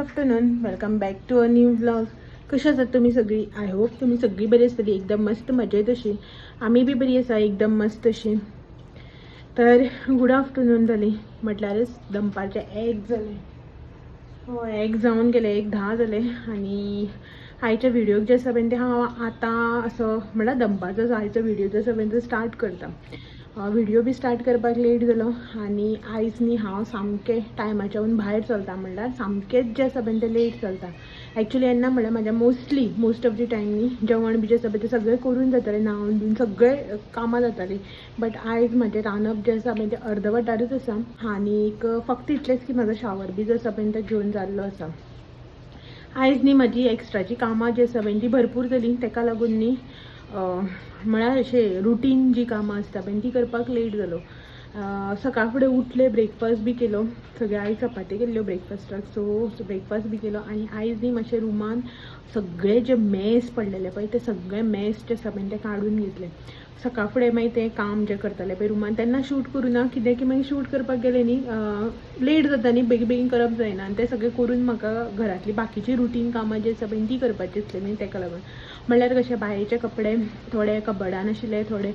Afternoon, welcome back to a new vlog. कशी आसात तुमी सगळी? I hope तुमी सगळी बरी आसतली, एकदम मस्त मजेत अशी. आमी बी बरी आसा, एकदम मस्त अशी. तर गुड आफ्टरनून जाली म्हटल्यारच दनपारचें 1 जालें. हय, 1 जावन गेलें, 1:10 जालें. आनी आयच्या व्हिडियोक जे आसा पळय ते हांव आतां असो म्हणल्यार दनपारचो आयचो व्हिडियो जो आसा पळय तो स्टार्ट करता. व्हिडियो बी स्टार्ट करपाक लेट जालो आनी आयज न्ही हांव सामकें टायमाच्याहून भायर चलता, म्हणल्यार सामकेंच जें आसा पळय तें लेट चलता. एक्चुली येन्ना म्हणल्यार म्हाज्या mostly most of the time न्ही जेवण बी जें आसा पळय तें सगळें करून जातालें, न्हांवन बीन सगळें कामां जातालीं. बट आयज म्हजें रांदप जें आसा पळय तें अर्दवटारूच आसा आनीक फक्त इतलेंच की म्हाजो शावर बी जो आसा पळय तो घेवन जाल्लो आसा. आयज न्ही म्हाजी एक्स्ट्राची कामां जी आसा पळय ती भरपूर जाली, तेका लागून न्ही म्हळ्यार अशें रुटीन जी कामां आसता पळय ती करपाक लेट जालो. सकाळ फुडें उठलें, ब्रेकफास्ट बी केलो सगळें. आयज चपाती केल्ल्यो ब्रेकफास्टाक, सो ब्रेकफास्ट बी केलो. आनी आयज न्ही मातशें रुमान सगळे जे मेस पडलेले पळय ते सगळे मेस जे आसा पळय ते काडून घेतले. सकाळ फुडें मागीर तें काम जें करतालें पळय रुमान तेन्ना शूट करूं ना, कित्याक की मागीर शूट करपाक गेलें न्ही लेट जाता न्ही, बेगीन बेगीन करप जायना. आनी तें सगळें करून म्हाका घरांतली बाकीची रुटीन कामां जी आसा पळय ती करपाची आसली न्ही, तेका लागून. म्हणल्यार कशें बायेचे कपडे थोडे कबडान आशिल्ले, थोडे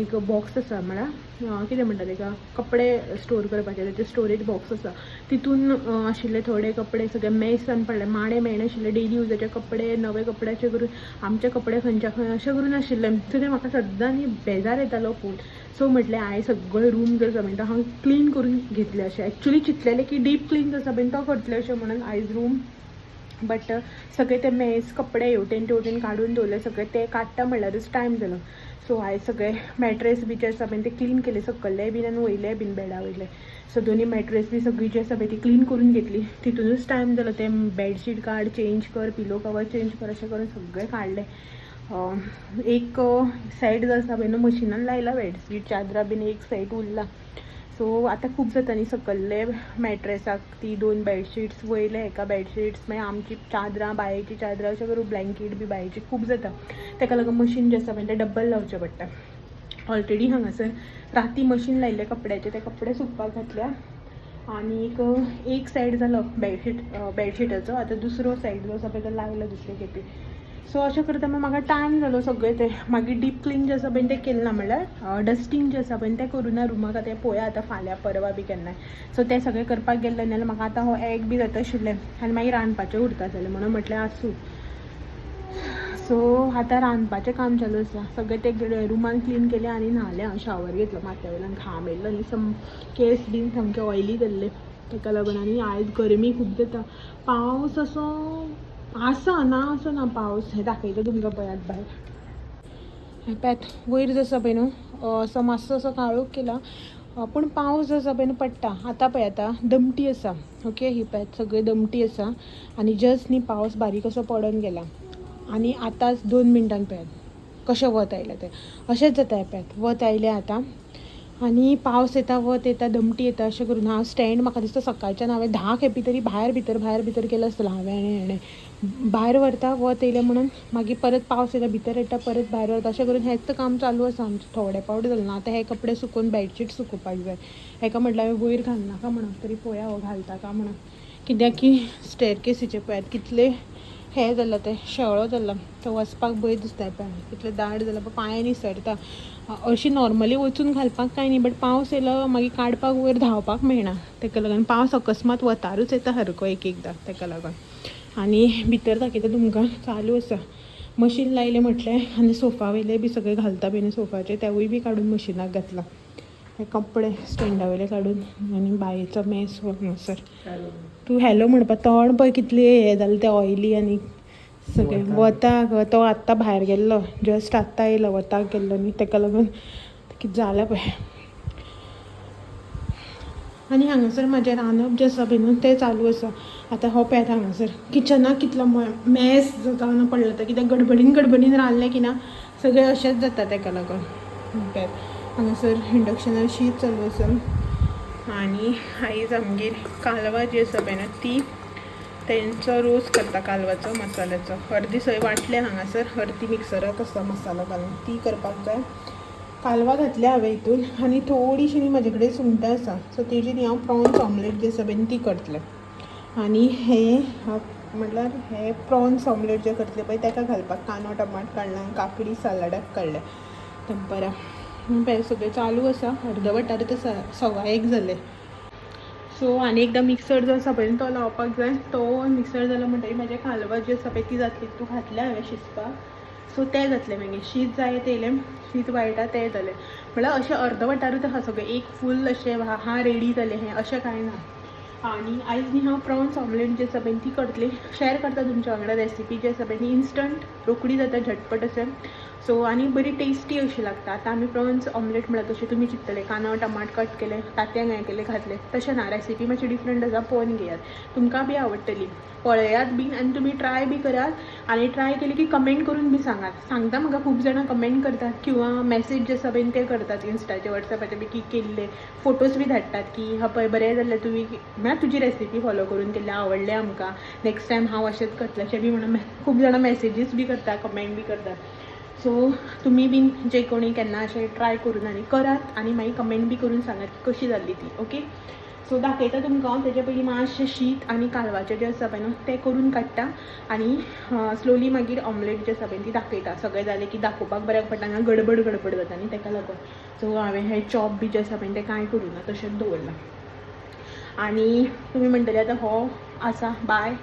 एक बॉक्स आसा, म्हळ्यार कितें म्हणटा तेका, कपडे स्टोर करपाचे तेचे स्टोरेज बॉक्स आसा, तितून आशिल्ले थोडे कपडे सगळे मेसान पडले, माडे मेळनाशिल्ले. डेली युजाचे कपडे, नवे कपडे अशे करून आमचे कपडे खंयच्या खंय अशें करून आशिल्ले. सो ते म्हाका सद्दां न्ही बेजार येतालो पळोवन. सो म्हटलें हांवें सगळो रूम जो आसा पळय तो हांव क्लीन करून घेतलें. अशें एक्चुली चिंतलेलें की डीप क्लीन जो आसा पळय तो करतलें अशें म्हणून आयज रूम, बट सगळे ते मेस कपडे हेवटेन तेवटेन काडून दवरले, सगळे ते काडटा म्हणल्यारच टायम जालो. सो हांवें सगळे मॅट्रेस बी जे आसा पळय ते क्लीन केले, सकल्ले बीन आनी वयले बीन बेडा वयले. सो दोनी मॅट्रेस बी सगळी जी आसा पळय ती क्लीन करून घेतली. तितूनच टायम जालो. ते बेडशीट काड, चेंज कर, पिलो कवर चेंज कर, अशें करून सगळें काडलें. एक सायड जो आसा पळय न्हू मशिनान लायला, बेडशीट चादरां बीन एक सायड उरला. सो आतां खूब जाता न्ही, सकल्ले मॅट्रेसाक ती दोन बेडशीट्स, वयले हेका बेडशीट्स, मागीर आमची चादरां, बायेची चादरां, अशें करून ब्लँकेट बी बायेची खूब जाता. तेका लागून मशीन जें आसा पळय तें डब्बल लावचें पडटा. ऑलरेडी हांगासर राती मशीन लायिल्ले कपड्याचे ते कपडे सुकपाक घातल्या. आनीक एक सायड जालो बेडशीट बेडशिटाचो, आतां दुसरो सायड जो आसा पळय तो लागला दुसरे खेपे. सो अशें करता मागीर म्हाका टायम जालो सगळें तें. मागीर डीप क्लीन जें आसा पळय तें केलें ना, म्हणल्यार डस्टींग जें आसा पळय तें करूं ना रुमाक. आतां पळोवया आतां फाल्यां परवां बी केन्नाय. सो तें सगळें करपाक गेल्लें जाल्यार म्हाका आतां हो 1 बी जाता आशिल्लें आनी मागीर रांदपाचें उरता जालें, म्हणून म्हटलें आसूं. सो आतां रांदपाचें काम चालू आसा. सगळें तें रुमान क्लीन केलें आनी न्हालें हांव, शावर घेतलो. माथ्या वयल्यान घाम येयल्लो न्ही, केंस बीन सामके ऑयली जाल्ले तेका लागून. आनी आयज गरमी खूब जाता. पावस असो आसा ना असो ना पावस. हें दाखयता तुमकां, पळयात भायर. हें पळयात, वयर जो आसा पळय न्हू असो मातसो असो काळोख केला, पूण पावस जो आसा पळय न्हू पडटा. आतां पळय, आतां दमटी आसा. ओके, ही पळयात, सगळी दमटी आसा आनी जस्ट न्ही पावस बारीक असो पडोन गेला. आनी आतांच 2 मिनटान पळयात कशें वत आयलें तें. अशेंच जाता. हें पळयात, वत आयलें आतां आनी पावस येता, वत येता, दमटी येता, अशें करून. हांव स्टँड म्हाका दिसता सकाळच्यान हांवें 10 खेपी तरी भायर भितर भायर भितर केलो आसतलो. हांवें आनी हेणें भायर व्हरता, वत येयलें म्हणून, मागीर परत पावस येता, भितर येता, परत भायर व्हरता, अशें करून हेंच काम चालू आसा आमचें. थोडे पावट जालें ना. आतां हे कपडे सुकोवन बेडशीट सुकोवपाक जाय. हेका म्हटल्यार हांवें वयर घालनाका म्हणून, तरी पळोवया हो घालता काय म्हणून, कित्याक की स्टेरकेसीचे पळयात कितले हे जालां, तें शेळो जाला, तो वचपाक भंय दिसता. पळय कितलें दाट जालां, पांय निसरता. अशी नॉर्मली वचून घालपाक कांय न्ही, बट पावस येयलो मागीर काडपाक वयर धांवपाक मेळना. तेका लागून पावस अकस्मात वतारूच येता सारको एक एकदां, तेका लागून. आनी भितर दाखयता तुमकां, चालू आसा. मशीन लायलें म्हटलें आनी सोफा वयले बी सगळे घालता पळय न्हू सोफाचे, तेवूय बी काडून मशिनाक घातला. हे कपडे स्टँडा वयले काडून आनी बायेचो मेस हो हांगासर. तूं हॅलो म्हणपा तोंड पळय कितलें हें जालें तें, ऑयली आनी सगळें वताक. तो आत्तां भायर गेल्लो, जस्ट आत्तां येयलो, वताक गेल्लो न्ही, तेका लागून कितें जालां पळय. आनी हांगासर म्हाजें रांदप जें आसा पळय न्हू तें चालू आसा. आतां हो पळयात, हांगासर किचनाक कितलो मॅस जावन पडला तो, कित्याक गडबडीन गडबडीन रांदलें की ना सगळें अशेंच जाता, तेका लागून. पळयात, हांगासर इंडक्शनार शीत चालू आसा. आनी आयज आमगेर कालवां जी आसा पळय न्हू ती तेंचो रोस करता, कालवाचो मसाल्याचो. अर्दी सय वांटले हांगासर, अर्दी मिक्सराक आसा मसालो घालून, ती करपाक जाय. कालवां घातल्या हांवें हितून आनी थोडीशी न्ही म्हाजे कडेन सुंगटां आसा, सो तेजी न्ही हांव प्रॉन्स ऑमलेट जी आसा पळय ती करतलें. आनी हे म्हटल्यार हे प्रॉन्स ऑमलेट जे करतले पळय ताका घालपाक कांदो टमाट काडला, काकडी सालाडाक काडल्या. दनपारां पळय सगळें चालू आसा. अर्दवटार तर 1:15 जालें. सो आनी एकदां मिक्सर जो आसा पळय तो लावपाक जाय. तो मिक्सर जालो म्हणटगीर म्हाजें कालवां जी आसा पळय ती जातली. तूं घातल्या हांवें शिजपाक, सो तें जातलें. मागीर शीत जाय तेयलें, शीत वाळटा तें जालें. म्हळ्यार अशें अर्दवटारूच आसा सगळें, एक फूल अशें हा रेडी जालें हें अशें कांय ना. आनी आयज न्ही हांव प्रॉन्स ऑमलेट जी आसा पळय ती करतलें, शेअर करता तुमच्या वांगडा. रेसिपी जी आसा पळय ती इन्स्टंट रोखडी जाता, झटपट अशें. सो आनी बरी टेस्टी अशी लागता. आतां आमी प्रॉन्स ऑमलेट म्हळ्यार कशें तुमी चिंततले, कांदो टमाट कट केले, तांतयां हें केलें घातलें, तशें ना. रेसिपी मातशी डिफरंट आसा, पळोवन घेयात, तुमकां बी आवडटली. पळयात बीन आनी तुमी ट्राय बी करात आनी ट्राय केली की कमेंट करून बी सांगात. सांगता म्हाका खूब जाणां कमेंट करतात किंवा मॅसेज जे आसा पळय ते करतात इन्स्टाचे वॉट्सॅपाचे बी की केल्ले फोटोज बी धाडटात की हा पळय बरें जाल्लें तुवें, म्हळ्यार तुजी रेसिपी फॉलो करून केल्लें, आवडलें आमकां, नेक्स्ट टायम हांव अशेंच करतलें अशें बी म्हणून खूब जाणां मॅसेजीस बी करता, कमेंट बी करतात. सो तुमी बीन जे कोणी केन्ना अशें ट्राय करून आनी करात आनी मागीर कमेंट बी करून सांगात की कशी जाल्ली ती. ओके, सो दाखयता तुमकां हांव. तेजे पयलीं मातशें शीत आनी कालवाचें जें आसा पळय न्हू तें करून काडटा आनी स्लोली मागीर ऑमलेट जे आसा पळय ती दाखयता. सगळें जालें की दाखोवपाक बऱ्याक पडटा, हांगा गडबड गडबड जाता न्ही तेका लागून. सो हांवें हें चॉप बी जें आसा पळय तें कांय करूं ना, तशेंच दवरलां. आनी तुमी म्हणटले आतां हो आसा बाय,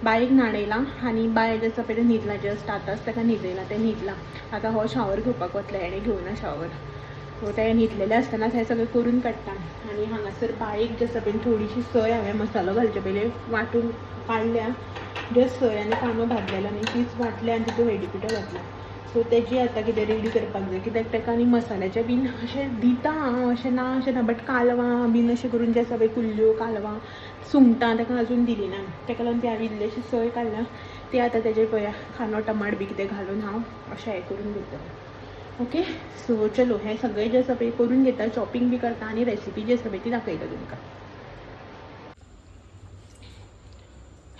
बायक न्हाणयलां आनी बाय जें आसा पळय तें न्हिदलां, जस्ट आतांच ताका न्हिदयलां, तें न्हिदलां. आतां हो शावर घेवपाक वतलें, हेणें घेवना शावर. सो तें न्हिदलेलें आसतनाच हें सगळें करून काडटा. आनी हांगासर बायक जें आसा पळय थोडीशी सय हांवें मसालो घालचे पयलीं वांटून काडल्या. जस्ट सय आनी कांदो भाजलेलो न्ही तीच वांटल्या आनी तितून हळदी पिठो घातला. सो तेजी आतां कितें रेडी करपाक जाय, कित्याक ताका आनी मसाल्याचें बीन अशें दिता हांव, अशें ना बट कालवां बीन अशें करून जें आसा पळय कुल्ल्यो कालवां सुंगटां ताका अजून दिली ना. ताका लागून ती हांवें इल्लीशी सय काडल्या, ती आतां तेजेर पळया कांदो टमाट बी कितें घालून हांव अशें हें करून घेतलें. ओके, सो चलो हें सगळें जें आसा पळय करून घेता, चॉपिंग बी करता आनी रेसिपी जी आसा पळय ती दाखयता तुमकां.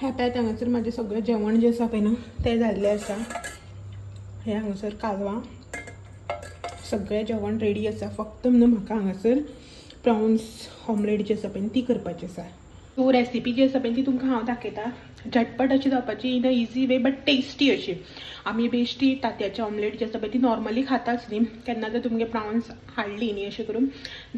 हें पळयात हांगासर म्हाजें सगळें जेवण जें आसा पळय न्हू तें जाल्लें आसा. हें हांगासर कालवां सगळें जेवण रेडी आसा. फक्त न्हू म्हाका हांगासर प्रॉन्स ऑमलेट जी आसा पळय ती करपाची आसा. सो रेसिपी जी आसा पळय ती तुमकां हांव दाखयता. झटपट अशी जावपाची, in a easy way but tasty अशी. आमी बेश्टी तांतयाची ऑमलेट जी आसा पळय ती नॉर्मली खाताच न्ही. केन्ना जर तुमगे प्रॉन्स हाडली न्ही अशें करून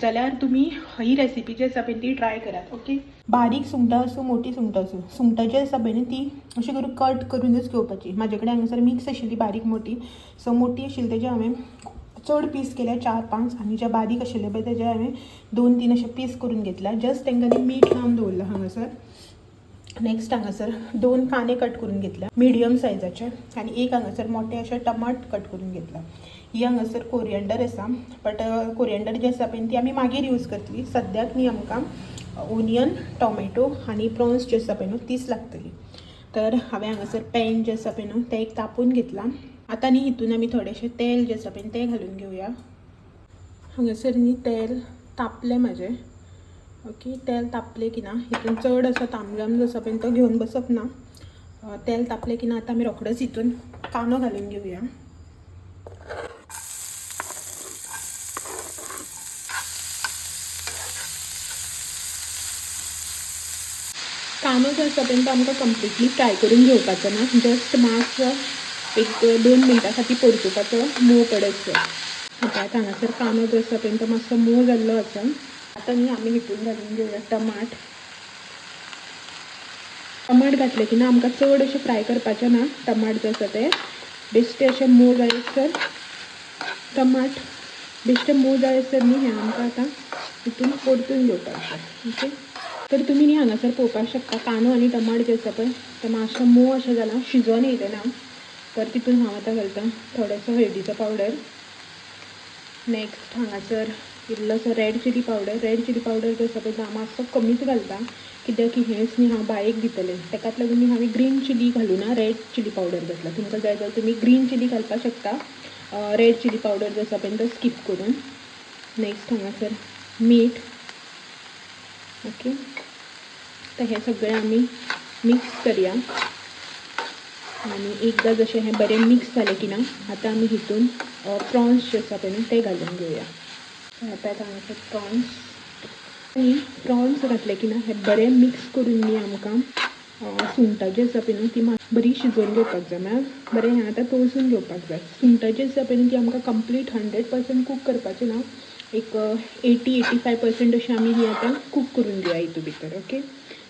जाल्यार तुमी ही रेसिपी जी आसा पळय ती ट्राय करात. ओके, बारीक सुंगटां आसूं मोटी सुंगटां आसूं, सुंगटां जी आसा पळय न्ही ती अशें करून कट करूनच घेवपाची. म्हाजे कडेन हांगासर मिक्स आशिल्ली बारीक मोटी. सो मोटी आशिल्ली तेजे हांवें चड पीस केले 4-5 आनी जे बारीक आशिल्ले पळय तेजे हांवें 2-3 अशे पीस करून घेतल्या. जस्ट तांकां न्ही मीठ लावन दवरलां हांगासर. नेक्स्ट हांगासर 2 कांदे कट करून घेतल्या मिडियम सायजाचे आनी एक हांगासर मोठे अशे टमाट कट करून घेतला. ही हांगासर कोरियंडर आसा, बट कोरियंडर जी आसा पळय ती आमी मागीर यूज करतली. सद्याक न्ही आमकां ओनियन, टोमॅटो आनी प्रॉन्स जे आसा पळय न्हू तीच लागतली. तर हांवें हांगासर पॅन जें आसा पळय न्हू तें एक तापोवन घेतलां. आतां न्ही हितून आमी थोडेशें तेल जें आसा पळय तें घालून घेवया. हांगासर न्ही तेल तापलें म्हाजें. ओके, तेल तापलें की ना हितून चड असो तामजाम जो आसा पळय तो घेवन बसप ना. तेल तापलें की ना आतां आमी रोखडोच हितून कांदो घालून घेवया. कांदो जो आसा पळय तो आमकां कंप्लिटली फ्राय करून घेवपाचो ना, जस्ट मातसो 1-2 मिनटां खातीर परतुपाचो मोव पडसर. आतां हांगासर कांदो जो आसा पळय तो मातसो मोव जाल्लो आसा. आतां न्ही आमी हितून घालून घेवया टमाट. टमाट घातलें की ना आमकां चड अशें फ्राय करपाचें ना. टमाट जे आसा ते बेश्टे अशें मोव जायसर टमाट बेश्टे मोव जायसर न्ही हें आमकां आतां हितून परतून घेवपाक जाय. ओके, तर तुमी न्ही हांगासर पळोवपाक शकता कांदो आनी टमाट जे आसा पळय ते मातशें मोव अशें जालां, शिजोन येयलें ना. तर तितून हांव आतां घालता थोडोसो हळदीचो पावडर. नेक्स्ट हांगासर इल्लोसो red chilli powder. Red chilli powder जो आसा पळय तो हांव मातसो कमीच घालता, कित्याक की हेंच न्ही हांव बायेक दितलें, तेकाच लागून न्ही हांवें ग्रीन चिली घालूना, रेड चिली पावडर घातला. तुमकां जाय जाल्यार तुमी ग्रीन चिली घालपाक शकता, रेड चिली पावडर जो आसा पळय तो स्कीप करून. नेक्स्ट हांगासर मीठ. ओके, तर हें सगळें आमी मिक्स करया आनी एकदां जशें हें बरें मिक्स जालें की ना आतां आमी हितून प्रॉन्स जे आसा पळय न्हू ते घालून घेवया. आतां हांगासर प्रॉन्स आनी प्रॉन्स घातले की ना हे बरें मिक्स करून न्ही आमकां सुंगटां जी आसा पळय न्हू ती बरी शिजोवन घेवपाक जाय. म्हळ्यार बरें हें आतां तळसून घेवपाक जाय. सुंगटां जी आसा पळय न्हू ती आमकां कंप्लीट 100% कूक करपाची ना, एक 80-85% अशी आमी ही आतां कूक करून घेवया हितू भितर. ओके,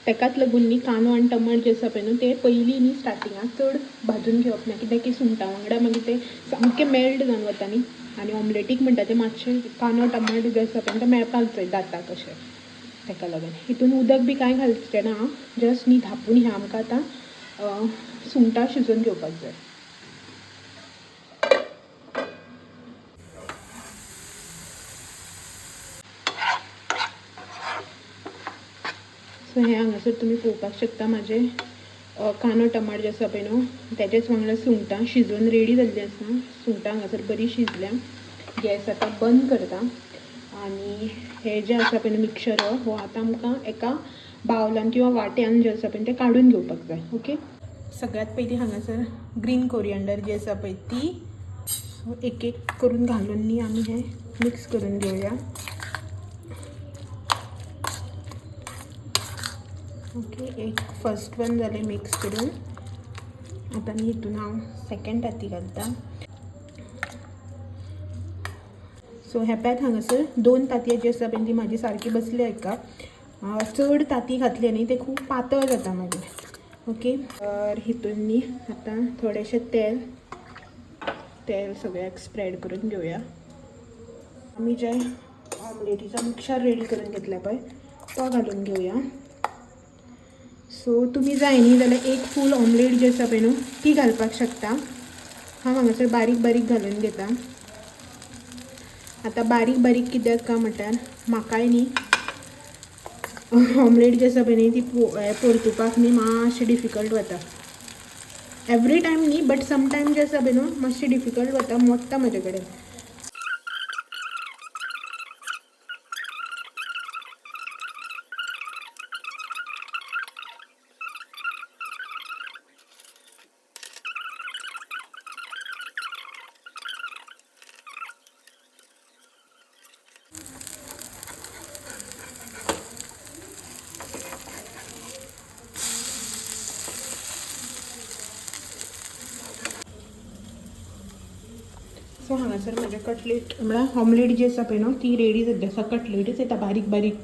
तेकाच लागून न्ही कांदो आनी टमाट जे आसा पळय न्हू ते पयलीं न्ही स्टार्टिंगाक चड भाजून घेवप ना, कित्याक की सुंगटां वांगडा मागीर ते सामकें मेल्ट जावन वता न्ही. आनी ऑमलेटीक म्हणटा ते मातशें कांदो टमाट जे आसा पळय ते मेळपाक जाय दाताक अशें, तेका लागून हितून उदक बी कांय घालचें ना, जस्ट न्ही धांपून हें आमकां आतां सुंगटां शिजोवन घेवपाक जाय. सो हें हांगासर तुमी पळोवपाक शकता म्हाजें कांदो टमाट जे आसा पळय न्हू तेजेच वांगडा सुंगटां शिजोवन रेडी जाल्लीं आसा. सुंगटां हांगासर बरी शिजल्या. गॅस आतां बंद करता आनी हे जे आसा पळय न्हू मिक्सर हो आतां आमकां एका बावलान किंवा वाट्यान जे आसा पळय तें काडून घेवपाक जाय. ओके, सगळ्यात पयलीं हांगासर ग्रीन कोरियंडर जी आसा पळय ती सो एक एक करून घालून न्ही आमी हें मिक्स करून घेवया. ओके, एक फर्स्ट वन जालें मिक्स करून. आतां न्ही हितून हांव सेकेंड ताती घालता. सो हें पळयात हांगासर 2 तांतयां जी आसा पळय ती म्हाजी सारकी बसली हाका. चड तांती घातली न्ही ते खूब पातळ जाता मागीर. ओके, तर हितून न्ही आतां थोडेशें तेल तेल सगळ्याक स्प्रेड करून घेवया. आमी जे ऑमलेटीचो मिक्सर रेडी करून घेतला पळय तो घालून घेवया. सो तुमी जाय न्ही जाल्यार एक फूल ऑमलेट जी आसा पळय न्हू ती घालपाक शकता. हांव हांगासर बारीक बारीक घालून घेता. आतां बारीक बारीक कित्याक काय म्हटल्यार म्हाकाय न्ही ऑमलेट जी आसा पळय न्ही ती परतुपाक न्ही मातशें डिफिकल्ट वता. एवरी टायम न्ही बट समटायम जे आसा पळय न्हू मातशें डिफिकल्ट वता, मोडटा म्हाजे कडेन. सो हांगासर म्हाजें कटलेट म्हळ्यार ऑमलेट जी आसा पळय न्हू ती रेडी जाल्ली आसा. कटलेटच येता बारीक बारीक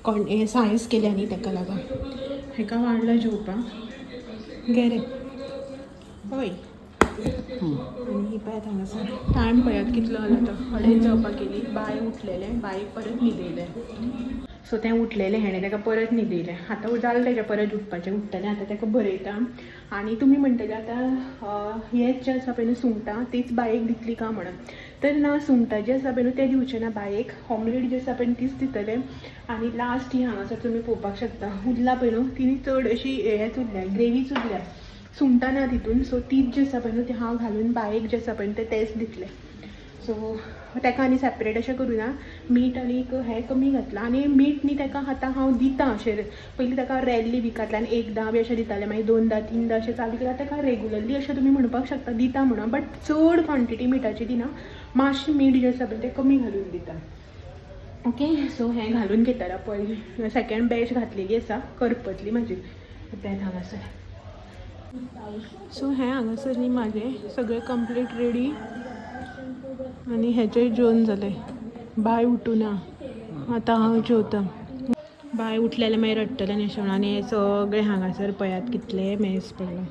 हें सायज केल्या न्ही तेका लागून. हेका वाडला जेवपाक गेले हय. आनी ही पळयात हांगासर टायम पळयात कितलो जाला तो, 2:30 जावपाक गेली. बाय उठलेलें, बायक परत न्हिदयलें. सो तें उठलेलें हेणें तेका परत न्हिदयलें. आतां जालें तेजें परत उठपाचें, उठटलें आतां तेका भरयता. आनी तुमी म्हणटले आतां हेंच जें आसा पळय न्हू सुंगटां तीच बायेक दितली का म्हणून, तर ना, सुंगटां जी आसा पळय न्हू तें दिवचें ना बायेक, ऑमलेट जी आसा पळय न्हू तीच दितलें. आनी लास्ट ही हांगासर तुमी पळोवपाक शकता उरला पळय न्हू ती चड अशी हेंच उरल्या, ग्रेवीच उरल्या, सुंगटां ना तितून. सो तीच जी आसा पळय न्हू ती हांव घालून बायेक जें आसा पळय न्हू तें तेंच दितलें. सो तेका आनी सेपरेट अशें करूं ना, मीठ आनी हें कमी घातलां. आनी मीठ न्ही तेका आतां हांव दिता अशें, पयलीं तेका रेरली विकांतल्यान एकदां बी अशें दितालें, मागीर 2दा 3दा अशें चालू केल्यार तेका रेगुलरली अशें तुमी म्हणपाक शकता दिता म्हणून, बट चड क्वॉन्टिटी मिठाची दिना, मातशें मीठ जें आसा पळय तें कमी घालून दिता. ओके, सो हें घालून घेतला पळय सेकेंड बॅच घातलेली आसा, करपतली म्हाजी तें हांगासर. सो हें हांगासर न्ही म्हाजें सगळें कंप्लीट रेडी. आनी हेचें जेवण जालें, बाय उठूना आतां हांव जेवतां. बाय उठलेलें मागीर रडटलें न्ही अशें म्हणून. आनी हें सगळें हांगासर पळयात कितलें मेस पडलां.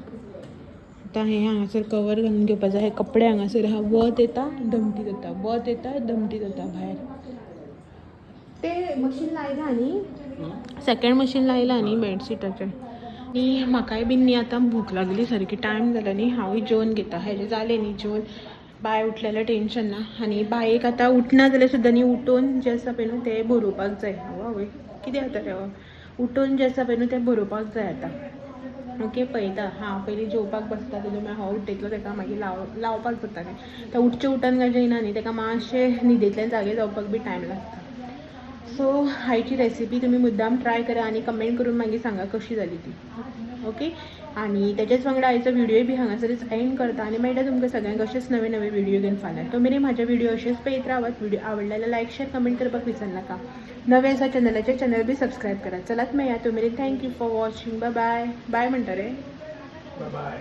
आतां हें हांगासर कवर घालून घेवपाक जाय. हे कपडे हांगासर आहा, वत येता दमटी जाता, वत येता दमटी जाता भायर. ते मशीन लायलां न्ही, सेकेंड मशीन लायलां न्ही बेडशीटाचें. आनी म्हाकाय बीन न्ही आतां भूक लागली सारकी, टायम जाला न्ही, हांवूय जेवन घेता. हेजें जालें न्ही जेवन, बाय उठलेलें टेंशन ना. आनी बायेक आतां उठना जाल्यार सुद्दां न्ही उठोवन जें आसा पळय न्हू तें बरोवपाक जाय. आवय कितें जाता रे, उठोवन जें आसा पळय न्हू तें बरोवपाक जाय आतां. ओके, पळयता हांव पयलीं जेवपाक बसता तेन्ना मागीर हो उठयतलो तेका, मागीर लावपाक जाता न्ही. तें उठचें उठन काय जायना न्ही, तेका मातशें न्हिदेंतल्यान जागे जावपाक बी टायम लागता. सो आयची रेसिपी तुमी मुद्दाम ट्राय करा आनी कमेंट करून मागीर सांगा कशी जाली ती. ओके, आनी तेच्याच वांगडा आयचो व्हिडिओ बी हांगासरच एंड करता आनी मेळटा तुमकां सगळ्यांक अशेच नवे नवे व्हिडिओ घेवन फाल्यां. तो मेरेन म्हाजे व्हिडिओ अशेच पळयत रावात. व्हिडिओ आवडल्यार लायक, शेअर, कमेंट करपाक विसरनाका. नवे आसा चॅनलाचेर, चॅनल बी सबस्क्रायब करात. चलात मेळया. तो मेरेन thank you for watching. Bye bye. Bye म्हणटा रे. बाय.